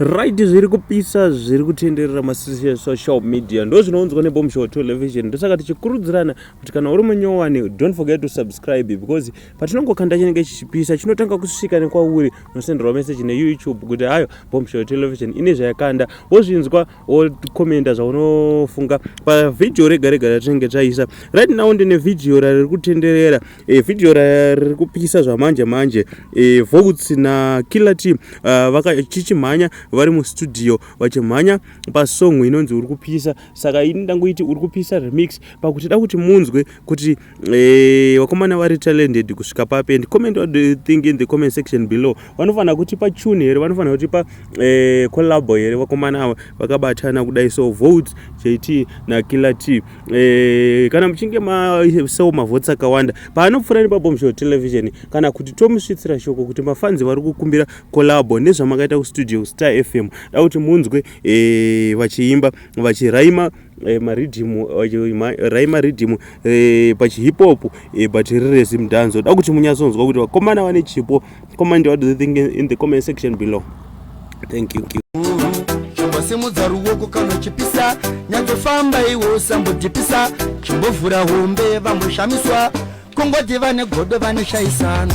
Right, zviri kupisa, zviri kutenderera masocial media, ndo zvinounzwa neBombshow Television. Ndosaka tichikurudzirana kuti kana uri munyowani, don't forget to subscribe, because patinongokanda chinenge chichipisa, chinotanga kusvika nekwauri. Unosenderwa message neYouTube kuti hayo, Bombshow Television ine zvayakanda. Wozvinzwa, wokomenda zvaunofunga pavhidhiyo rega rega ratinenge taisa. Right now ndine vhidhiyo rariri kutenderera, vhidhiyo riri kupisa zvamanje manje, Voltz naKiller T chichimhanya vari mustudio, vachimhanya pasong inonzi "Uri Kupisa". Saka ini ndangoiti "Uri Kupisa" remix, pakuti da kuti munzwe kuti vakomana vari talented kusvika papi. And comment what do you think in the comment section below. Vanofanira kutipa tune here? Vanofanira kutipa collabo here vakomana ava vakabatana kudai? So Voltz JT naKiller T, kana muchinge masewo mavotes akawanda paanopfuura nepaBombshow Television, kana kuti tomusvitsira shoko kuti mafans vari kukumbira collabo nezvamakaita kustudio Star FM, da kuti munzwe vachiimba, vachiraima mariddim, vachiraima riddim pachihip hop, but riri reZimdancehall. Da kuti munyatsonzwa kuti vakomana vane chipo. Comment what do you think in the comment section below. Thank you. Chimbosimudza ruoko kanochipisa, nyatsofamba iwe, usambodhipisa. Chimbovhura hombe, vamboshamiswa kungoti vane godo, vane shaisano.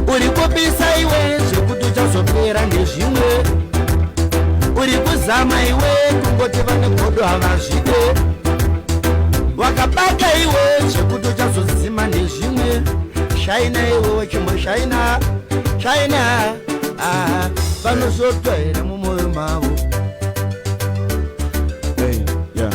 Uri kupisa iwe, zvekuti uchazopera ndezvimwe. Uri kuzama iwe, kungoti vane godo havazvide. Wakabaka iwe, zvekuti uchazodzima ndezvimwe. Shaina iwe, chimboshaina shaina. Ah, vanosvotwa here mumwoyo mavo? Hey, yeah.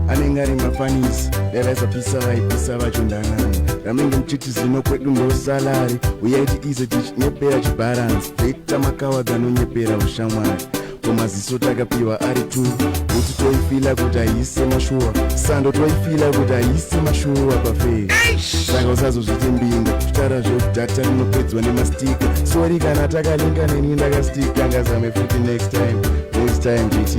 Anenge ari mafanisi, dai vaisapisa, vaipisa vacho ndanani. Ramunenge muchiti zino kwedu ndo salary. Uyai tiise tichinyepera chibharansi, toita makawadza anonyepera ushamwari. Kumaziso takapiwa ari t kuti toifila kuti haisi mashuwa, sando toifila kuti haisi mashuwa pafei. Saka usazozviti mbinga, kutaura zvedhata rinopedzwa nemastika. Sorry kana takalinga, neni ndakastika. Ngazame futi next time, next time, JT.